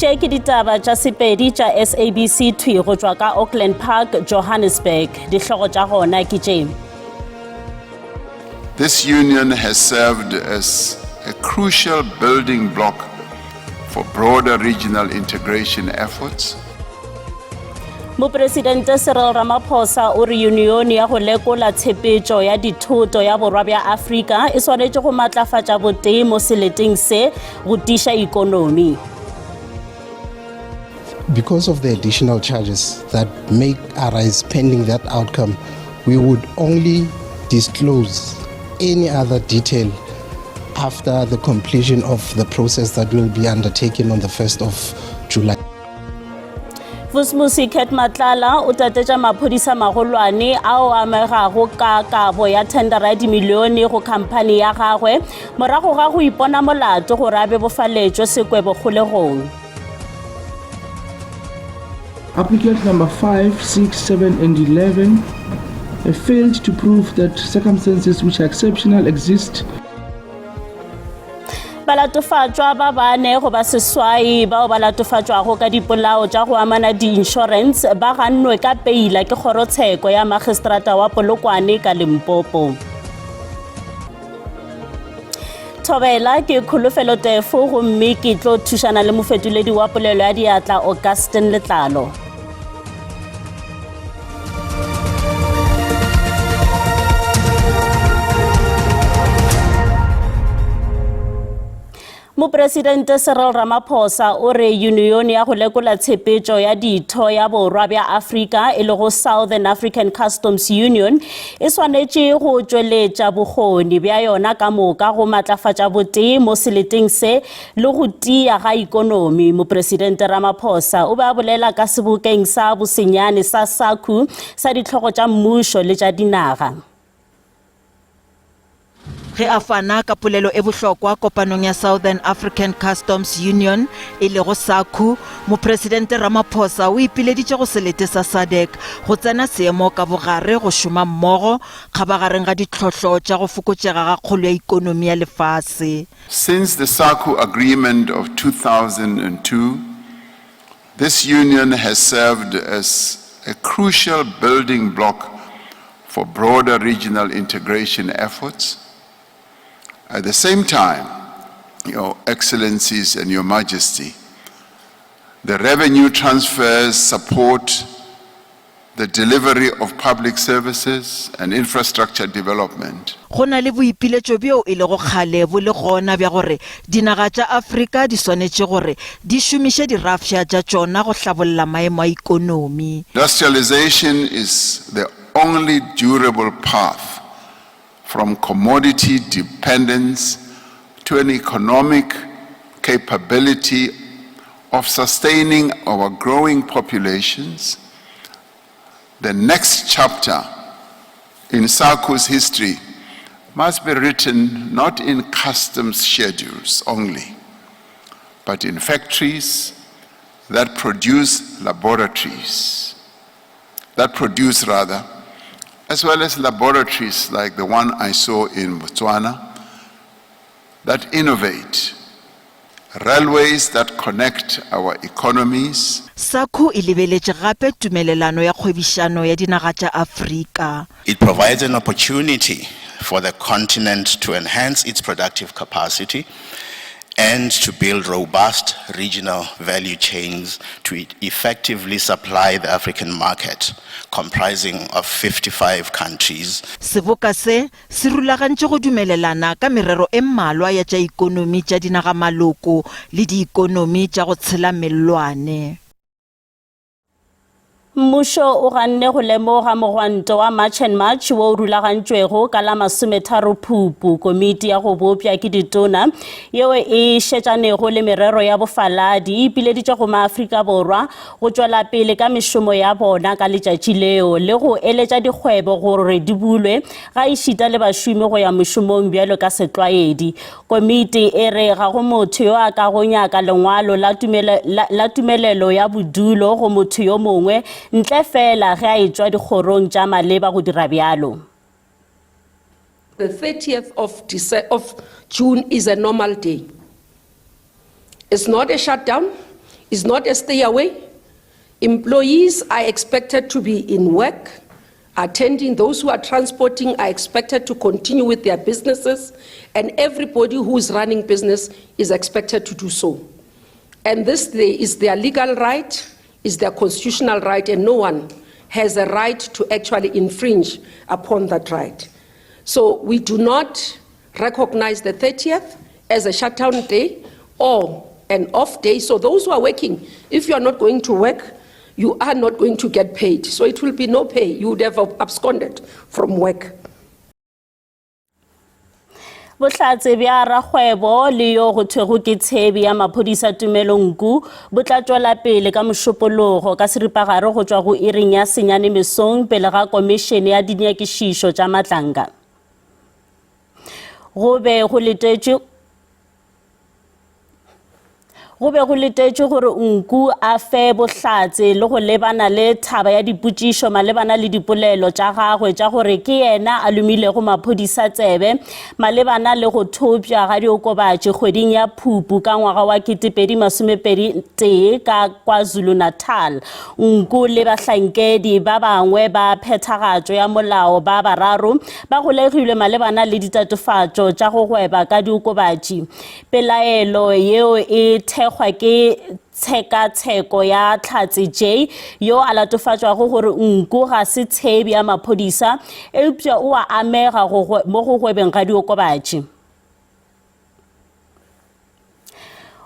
Tše ke ditaba tša Sepedi tša SABC thwi go tšwa ka Auckland Park, Johannesburg. Dihlogo tša gona ke tše. This union has served as a crucial building block for broader regional integration efforts. Mopresidente Cyril Ramaphosa o re yunione ya go lekola tshepetšo ya dithoto ya borwa bja Afrika e swanetše go matlafatša botee mo seleteng se go tiiša ikonomi. Because of the additional charges that may arise pending that outcome, we would only disclose any other detail after the completion of the process that will be undertaken on the 1st of July. Vusmusi Cat Matlala o tatetša maphodisa magolwane ao amegago ka kabo ya thendera ya dimilione go khamphani ya gagwe morago ga go ipona molato gore a bebofaletšwe sekwebo kgolegong. Applicant number 5, 6, 7 and 11 failed to prove that circumstances which are exceptional exist. Balatofatšwa ba bane goba seswai bao ba latofatšwago ka dipolao tša go amana di-insurance ba gannwe ka peila ke kgorotsheko ya magistrata wa Polokwane ka Limpopo. Thobela ke Kholofelo Tefo gomme ke tlo thušana le mofetoledi wa polelo ya diatla Augustin Letlalo. Mopresidente Cyril Ramaphosa o re yunione ya go lekola tshepetšo ya ditho ya borwa bja Afrika e lego Southern African Customs Union e swanetše go tšweletša bokgoni bja yona ka moka go matlafatša botee mo seleteng se le go tia ga ikonomi. Mopresidente Ramaphosa o be a bolela ka sebokeng sa bosenyane sa SACU sa dihlogo tša mmušo le tša dinaga. Ge a fana ka polelo e bohlokwa kopanong ya Southern African Customs Union e lego SACU, Mopresidente Ramaphosa o ipileditše go selete sa SADC go tsena seemo ka bogare go šoma mmogo kgabagareng ga ditlhohlo tša go fokotšega ga kgolo ya ikonomi ya lefase. Since the SACU Agreement of 2002, this union has served as a crucial building block for broader regional integration efforts. At the same time, Your Excellencies and Your Majesty, the revenue transfers support the delivery of public services and infrastructure development. Go na le boipiletšo bjo e lego kgale bo le gona bja gore dinaga tša Afrika di swanetše gore di šomiše dirafša tša tšona go hlabolla maemo a ikonomi. Industrialization is the only durable path from commodity dependence to an economic capability of sustaining our growing populations. The next chapter in SACU's history must be written not in customs schedules only, but in factories that produce laboratories, that produce rather, as well as laboratories like the one I saw in Botswana that innovate, railways that connect our economies. SACU e lebeletše gape Tumelelano ya Kgwebišano ya Dinaga tša Afrika. It provides an opportunity for the continent to enhance its productive capacity and to build robust regional value chains to effectively supply the African market, comprising of 55 countries. Seboka se se rulagantše go dumelelana ka merero e mmalwa ya tša ikonomi tša dinagamaloko le diikonomi tša go tshela mellwane. Mmušo o ganne go lemoga mogwanto wa March and March wo o rulagantšwego ka la 30 Phupu. Komiti ya go bopša ke ditona yeo e šetšanego le merero ya bofaladi e ipileditše go maAfrika Borwa go tšwela pele ka mešomo ya bona ka letšatši leo le go eletša dikgwebo gore di bulwe ga ešita le bašomi go ya mošomong bjalo ka setlwaedi. Komiti e re ga go motho yo a kago nyaka lengwalo la, tumele, la, la tumelelo ya bodulo go motho yo mongwe ntle feela ge a etšwa dikgorong tša maleba go dira bjalo. The 30th of, Dece of June is a normal day. It's not a shutdown. It's not a stay away. Employees are expected to be in work, attending. Those who are transporting are expected to continue with their businesses, and everybody who is running business is expected to do so. And this is their legal right, is their constitutional right, and no one has a right to actually infringe upon that right. So we do not recognize the 30th as a shutdown day or an off day. So those who are working, if you are not going to work, you are not going to get paid. So it will be no pay. You would have absconded from work. Bohlatse bja rakgwebo le yo go thwego ke tshebi ya maphodisa Tumelo Nku bo tla tšwela pele ka Mošupologo ka seripagare go tšwa go iring ya senyane mesong pele ga Komišene ya Dinyakišišo tša Matlanka. Go be go letetšwe Go be go letetšwe gore Nku a fe bohlatse le go lebana le thaba ya dipotšišo malebana le dipolelo tša gagwe tša gore ke yena a lomilego maphodisa tsebe malebana le go thopša ga diokobatši kgweding ya Phupu ka ngwaga wa 2021 ka KwaZulu-Natal. Nku le bahlankedi ba bangwe ba phethagatšo ya molao ba bararo ba golegilwe malebana le ditatofatšo tša go gweba ka diokobatši. Pelaelo yeo e thekgwa ke tshekatsheko ya Hlatse J yo a latofatšwago gore Nku ga se tshebi ya maphodisa eupša o a amega mo go gwebeng ga diokobatši.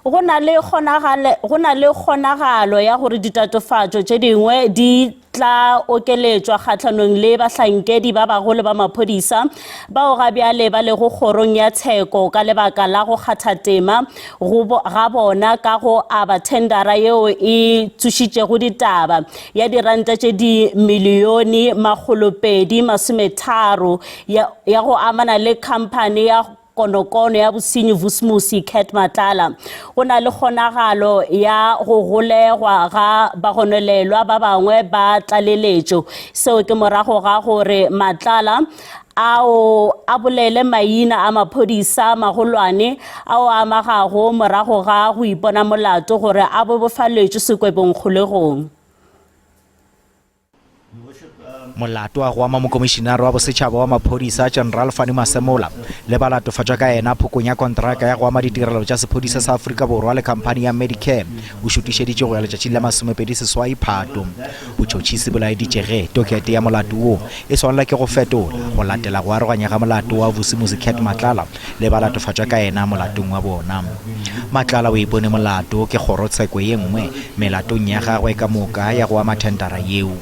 Go na le go na le kgonagalo ya gore ditatofatšo tše dingwe di tla okeletšwa kgahlanong le bahlankedi ba bagolo ba maphodisa bao ga bjale ba lego kgorong ya tsheko ka lebaka la go kgatha tema go ga bona ka go aba thendara yeo e tsošitšego ditaba ya diranta tše dimilione 230 ya go amana le khamphani ya konokono ya bosenyi Vusimusi Cat Matlala. Go na le kgonagalo ya go golegwa ga bagonolelwa ba bangwe ba tlaleletšo. Seo ke morago ga gore Matlala ao a bolele maina a maphodisa magolwane ao a amagago morago ga go ipona molato gore a bobofaletšwe sekwebong kgolegong. Molato wa go ama Mokomišinare wa Bosetšhaba wa Maphodisa, General Fannie Masemola, le balatofatšwa ka yena phokong ya kontraka ya go ama ditirelo tša sephodisa sa Afrika Borwa le khamphani ya Medicare o šutišeditšwe go ya letšatšing la 28 Phato. Botšhotšhisi bo laeditše ge tokete ya molato wo e swanelwa ke go fetola go latela go aroganya ga molato wa Vusimuzi Cat Matlala le balatofatšwa ka yena molatong wa bona. Matlala o ipone molato ke kgorotsheko ye nngwe melatong ya gagwe ka moka ya go ama thendara yeo.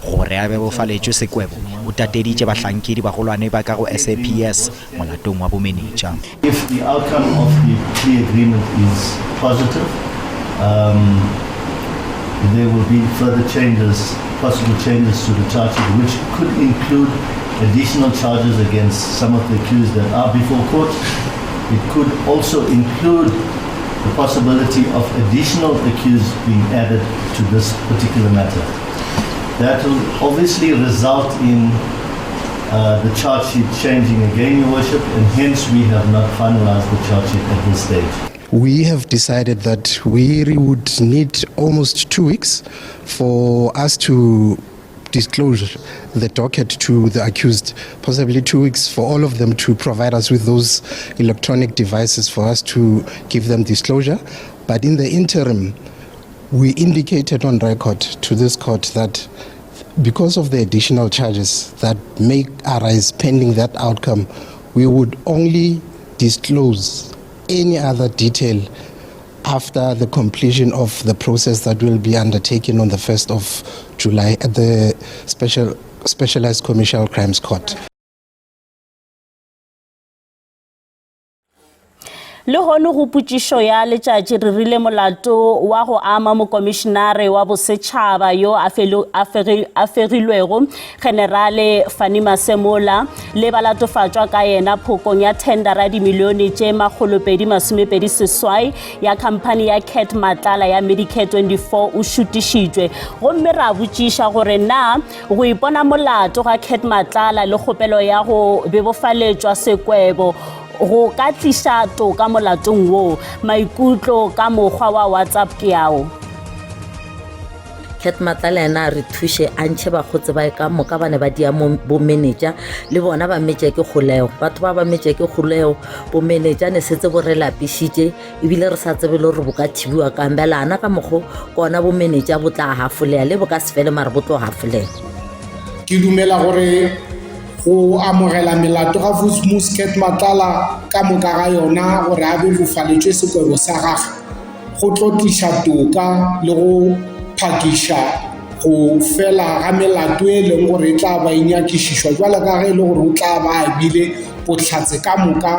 Gore a bebofaletšwe sekwebo, o tateditše bahlankedi bagolwane ba ka go SAPS molatong wa bomenetša. If the outcome of the plea agreement is positive, um, there will be further changes, possible changes to the charge sheet, which could include additional charges against some of the accused that are before court. It could also include the possibility of additional accused being added to this particular matter. That will obviously result in uh, the charge sheet changing again, Your Worship, and hence we have not finalized the charge sheet at this stage. We have decided that we would need almost two weeks for us to disclose the docket to the accused, possibly two weeks for all of them to provide us with those electronic devices for us to give them disclosure. But in the interim, we indicated on record to this court that because of the additional charges that may arise pending that outcome, we would only disclose any other detail after the completion of the process that will be undertaken on the 1st of July at the Special, Specialized Commercial Crimes Court. Lehono go potšišo ya letšatši re rile molato wa go ama mokomišenare wa bosetšhaba yo a fegilwego Generale Fannie Masemola le balatofatšwa ka yena phokong ya thendara ya dimilione tše 228 ya khamphani ya Cat Matlala ya Medicare 24 o šutišitšwe gomme ra botšiša gore na go ipona molato ga Cat Matlala le kgopelo ya go bebofaletšwa sekwebo go ka tliša toka molatong wo. Maikutlo ka mokgwa wa WhatsApp ke ao. Cat Matlala yena a re thuše a ntšhe bakgotse ba ka moka ba ne ba dia bomenetša le bona ba metša ke kgolego. Batho ba ba metša ke kgolego, bomenetša ne setse bo re lapišitše ebile re sa tsebe le gore bo ka thibiwa kang. Bjale ana ka mokgo kona bomenetša bo tla hafoleya le bo ka se fele mare bo tlo hafoleya. Ke dumela gore go amogela melato ga Vusimuzi Cat Matlala ka moka ga yona gore a bebofaletšwe sekwebo sa gagwe go tlo tliša toka le go phakiša go fela ga melato e leng gore e tla ba e nyakišišwa bjalo ka ge e le gore o tla ba a bile bohlatse ka moka.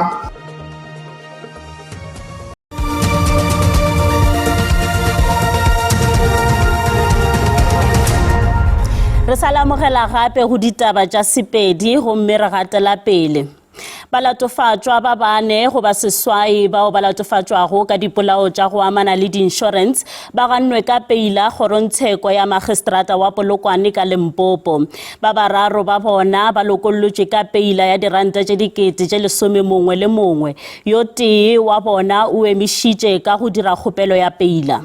Re sa le amogela gape go ditaba tša Sepedi gomme re gatela pele. Balatofatšwa ba bane goba seswai bao ba latofatšwago ka dipolao tša go amana le diinšorense ba gannwe ka peila kgorongtsheko ya magistrata wa Polokwane ka Limpopo. Ba bararo ba bona ba lokollotšwe ka peila ya diranta tše dikete tše lesome mongwe le mongwe. Yo tee wa bona o emišitše ka go dira kgopelo ya peila.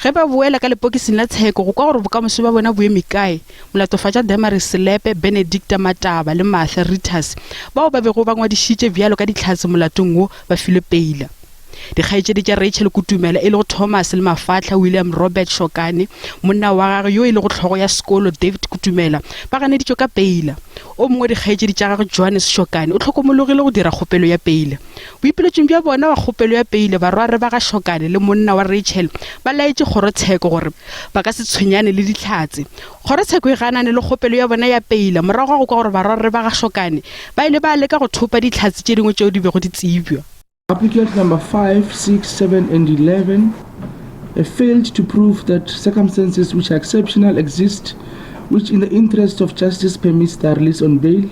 Ge ba boela ka lepokising la tsheko go kwa gore bokamoso bja bona bo eme kae, molatofatša Damaris Selepe, Benedicta Mataba le Martha Ritters, bao ba bego ba ngwadišitše bjalo ka dihlatse molatong wo, ba filwe peila. Dikgaetšedi tša Rachel Kutumela e lego Thomas le mafahla William Robert Shokane, monna wa gagwe yo e lego hlogo ya sekolo David Kutumela, ba ganeditšwe ka peila. O mongwe wa dikgaetšedi tša gagwe Johannes Shokane o hlokomologile go dira kgopelo ya peila. Boipiletšong bja bona wa kgopelo ya peile barwarre ba ga Shokane le monna wa Rachel ba laetše kgorotsheko gore ba ka se tshwenyane le dihlatse. Kgorotsheko e ganane le kgopelo ya bona ya peila morago ga go kwa gore barwarre ba ga Shokane ba ile ba leka go thopa dihlatse tše dingwe tšeo di bego di tsebja. Applicant number 5, 6, 7 and 11 failed to prove that circumstances which are exceptional exist which in the interest of justice permits their release on bail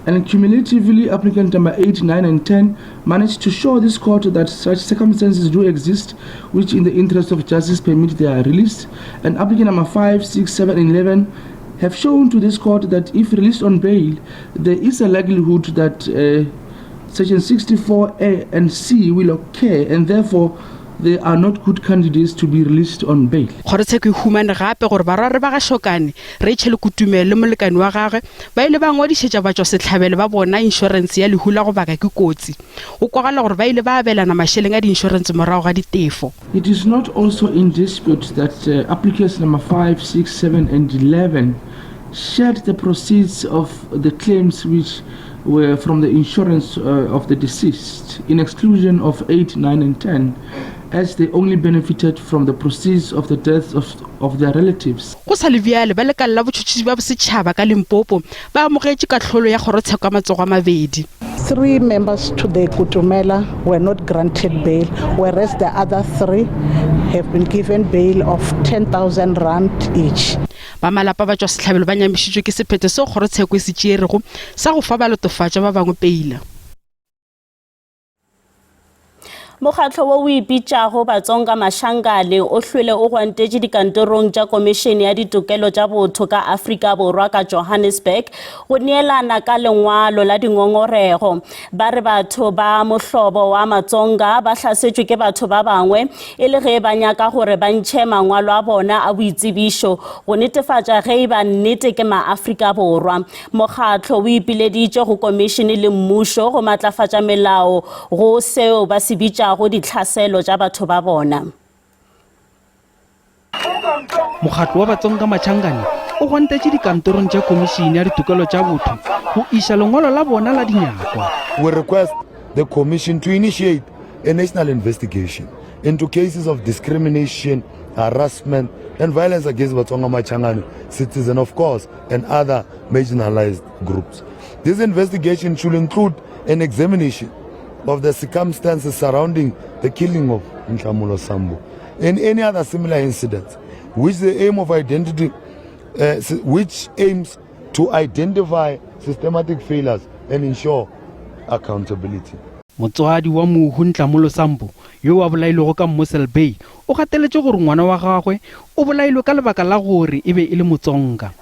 and cumulatively applicant number 8, 9 and 10 managed to show this court that such circumstances do exist which in the interest of justice permit their release and applicant number 5, 6, 7 and 11 have shown to this court that if released on bail there is a likelihood that uh, Section 64A and C will occur and therefore they are not good candidates to be released on bail. Kgorotsheko e humane gape gore barwarre ba ga Shokane, Rachel Kutumelo le molekane wa gagwe ba ile ba ngwadišetša batšwasehlabelo ba bona inšorense ya lehu la go baka ke kotsi. Go kwagala gore ba ile ba abelana mašeleng a diinšorense morago ga ditefo. It is not also in dispute that applicants number 5, 6, 7 and 11 shared the proceeds of the claims which were from the insurance uh, of the deceased in exclusion of 8, 9 and 10 as they only benefited from the proceeds of the deaths of, of their relatives. Go sa le bjale, ba lekala la botšhotšhisi bja bosetšhaba ka Limpopo ba amogetše kahlolo ya kgorotsheko ka matsogo a mabedi. Three members to the Kutumela were not granted bail, whereas the other three have been given bail of 10,000 rand each. Ba malapa ba tšwasehlabelo ba nyamišitšwe ke sephetho seo kgorotsheko e se tšeerego sa go fa balatofatšwa ba bangwe peila. Mokgatlo wo o ipitšago Batsonga Mashangane o hlwele o gwantetše dikantorong tša Komišene ya Ditokelo tša Botho ka Afrika Borwa ka Johannesburg go neelana ka lengwalo la dingongorego. Ba re batho ba mohlobo wa Matsonga ba hlasetšwe ke batho ba bangwe e le ge ba nyaka gore ba ntšhe mangwalo a bona a boitsebišo go netefatša ge e ba nnete ke maAfrika Borwa. Mokgatlo o ipileditše go komišene le mmušo go matlafatša melao go seo ba se bitšago ditlhaselo tša batho ba bona. Mokgatlo wa Batsonga Machangane o gwantetše dikantorong tša Komišene ya Ditokelo tša Botho go iša lengwalo la bona la dinyakwa. We request the commission to initiate a national investigation into cases of discrimination, harassment and violence against Batsonga Machangane citizens, of course, and other marginalized groups. This investigation should include an examination of the circumstances surrounding the killing of Nhlamulo Sambo and any other similar incidents, which the aim of identity, uh, which aims to identify systematic failures and ensure accountability. Motswadi wa mohu Nhlamulo Sambo, yo a bolailwego ka Mossel Bay, o gateletše gore ngwana wa gagwe o bolailwe ka lebaka la gore e be e le Motsonga.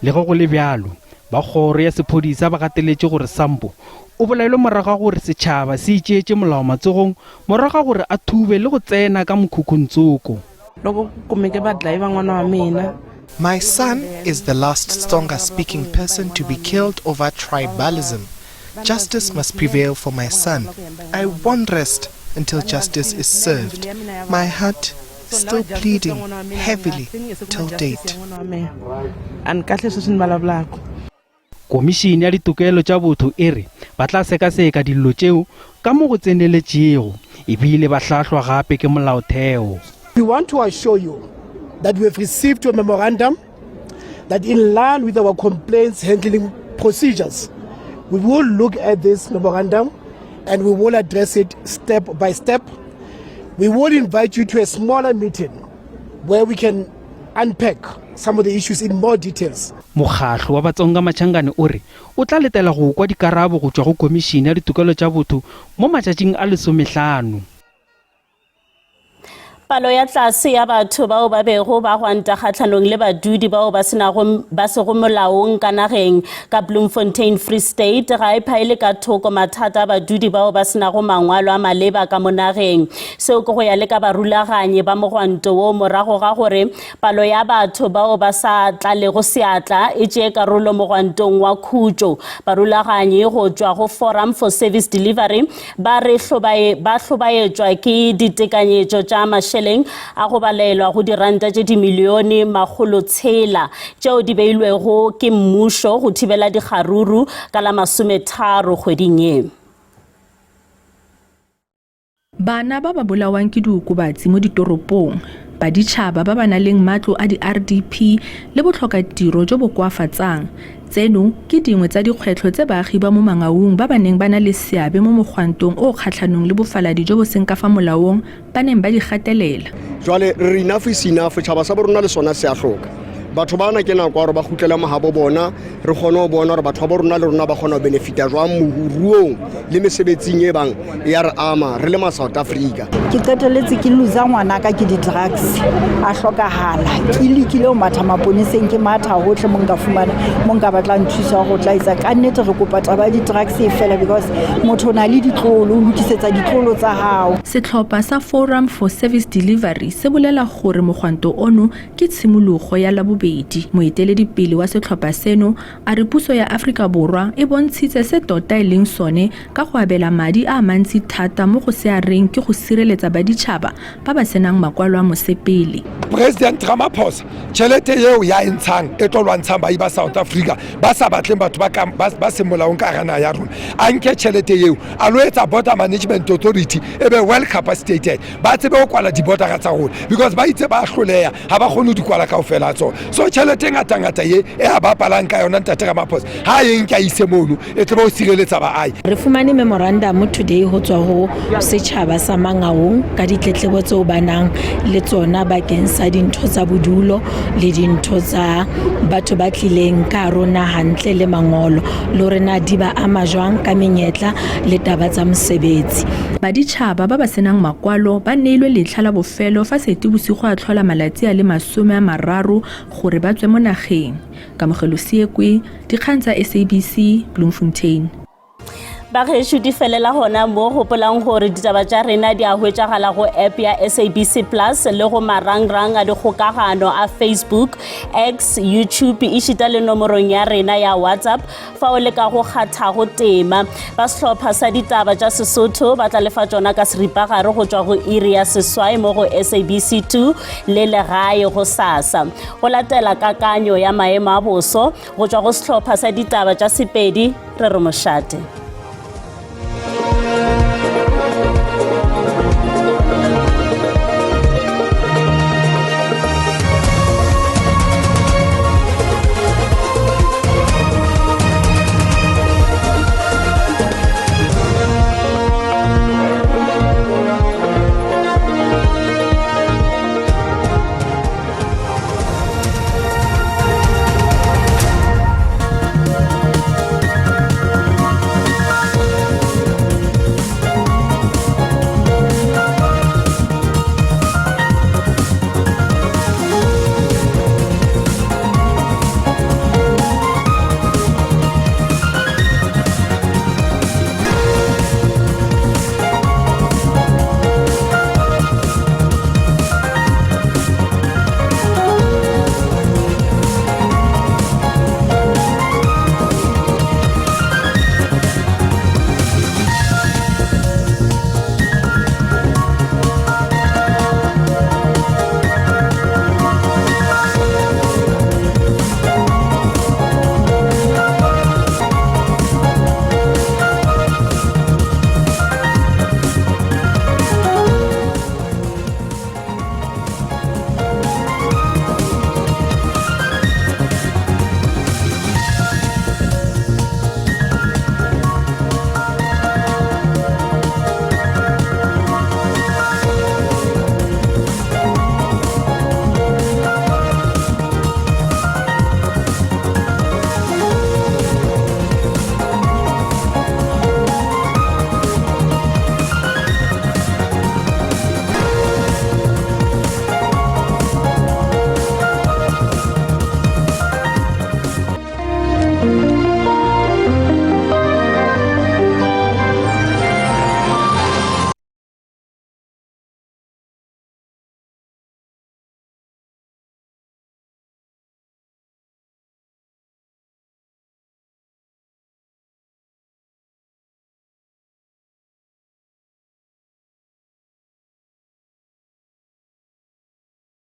Le ge go le bjalo, Ba kgoro ya sephodisa ba gateletše gore Sambo o bolailwe morago ga gore setšhaba se itšeetše molao matsogong morago ga gore a thube le go tsena ka mokhukhung tsoko. Loko ku kumeke vadlayi va n'wana wa mina. My son is the last Tsonga speaking person to be killed over tribalism. Justice must prevail for my son. I won't rest until justice is served. My heart still pleading heavily till date. A ni kahle sweswi ni vulavulaka. Komišene ya Ditokelo tša Botho e re ba tla sekaseka dillo tšeo ka mo go tseneletšego e bile ba hlahlwa gape ke molaotheo. We want to assure you that we have received your memorandum that in line with our complaints handling procedures, we will look at this memorandum and we will address it step by step. We will invite you to a smaller meeting where we can unpack some of the issues in more details. Mokgahlo wa Batsonga Machangane o re o tla letela go kwa dikarabo go tšwa go Komišene ya Ditokelo tša Botho mo matšatšing a lesomehlano. Palo ya tlase ya batho bao ba bego ba gwanta kgahlanong le badudi bao ba senago ba sego molaong ka nageng ka Bloemfontein Free State ga e phaele ka thoko mathata a badudi bao ba senago mangwalo a maleba ka mo nageng. Seo ke go ya le ka barulaganyi ba mogwanto wo morago ga gore palo ya batho bao ba sa tlalego seatla e tšee karolo mogwantong wa khutšo. Barulaganyi go tšwa go Forum for Service Delivery Ba re ba hlobaetšwa ke ditekanyetšo tša mašeleng a go balelwa go diranta tše dimilione makgolotshela tšeo di beilwego ke mmušo go thibela dikgaruru ka la masometharo kgweding ye. Bana ba ba bolawang ke diokobatsi mo ditoropong, baditšhaba ba ba naleng matlo a di-RDP le botlhokatiro jo bo koafatsang, Tseno ke dingwe tsa dikgwetlho tse baagi ba mo Mangaung ba ba neng ba na le seabe mo mogwantong o o kgatlhanong le bofaladi jo bo seng ka fa molaong ba neng ba di gatelela. Jwale re re enough is enough, tšhaba sa borona le sona se a hloka. Batho bana ke nako ya gore ba kgutlele mahabo bona, re kgone go bona gore batho ba bo rona le rona ba kgona go benefita jwang moruong le mesebetsing e bang e ya re ama re le ma South Africa. Ke qeteletse ke loser ngwanaka ke di-drugs a hlokahala ke lekile ho matha maponeseng ke matha hohle mo nka fumana mo nka batlang thuso ya go tla etsa ka nnete re kopa taba ya di-drugs e fela because motho o na le ditlolo o lokisetsa ditlolo tsa hao. Setlhopha sa Forum for Service Delivery se bolela gore mogwanto ono ke tshimologo ya Labobedi. Moeteledipele wa setlhopha seno A re puso ya Afrika Borwa e bontshitse se tota e leng sone ka go abela madi a mantsi thata mo go se a reng ke go sireletsa baditšhaba ba ba senang makwalo a mosepele. President Ramaphosa tšhelete yeo ya e ntshang e tlo lwantshang baahi ba South Africa ba sa batleng batho ba ka ba seng molaong ka hara naha ya rona, a nke tšhelete yeo a lo etsa Border Management Authority e be well capacitated, ba tsebe go kwala di-border-ra tsa rona because ba itse ba hloleha ga ba kgone go di kwala kaofela tsona. So tšhelete e ngata-ngata ye e a bapalang ka yona ntate Ramaphosa ha e nke a ise mono e tlo ba o sireletsa baahi. Re fumane memorandum today ho tswa ho setjhaba sa Mangaung ka ditletlebo tseo ba nang le tsona bakeng sa dintho tsa bodulo le dintho tsa batho ba tlileng ka hare ho naha ntle le mangolo le hore na di ba ama jwang ka menyetla le taba tsa mosebetsi. Baditšhaba ba ba senang makwalo ba neilwe letlha la bofelo fa Seetebosigo a tlhola malatsi a le 30 gore ba tswe mo nageng. Kamogelo Seekwe, Dikgang tsa SABC, Bloemfontein. Bagešo di felela gona mo, gopolang gore ditaba tša rena di a hwetšagala go app ya SABC Plus le go marangrang a dikgokagano a Facebook, X, YouTube ešita le nomorong ya rena ya WhatsApp fa o leka go kgathago tema. Ba sehlopha sa ditaba tša Sesotho ba tla lefa tšona ka seripagare go tšwa go iri ya seswai mo go SABC 2 le legae go sasa. Go latela kakanyo ya maemo a boso go tšwa go sehlopha sa ditaba tša Sepedi, re re mošate.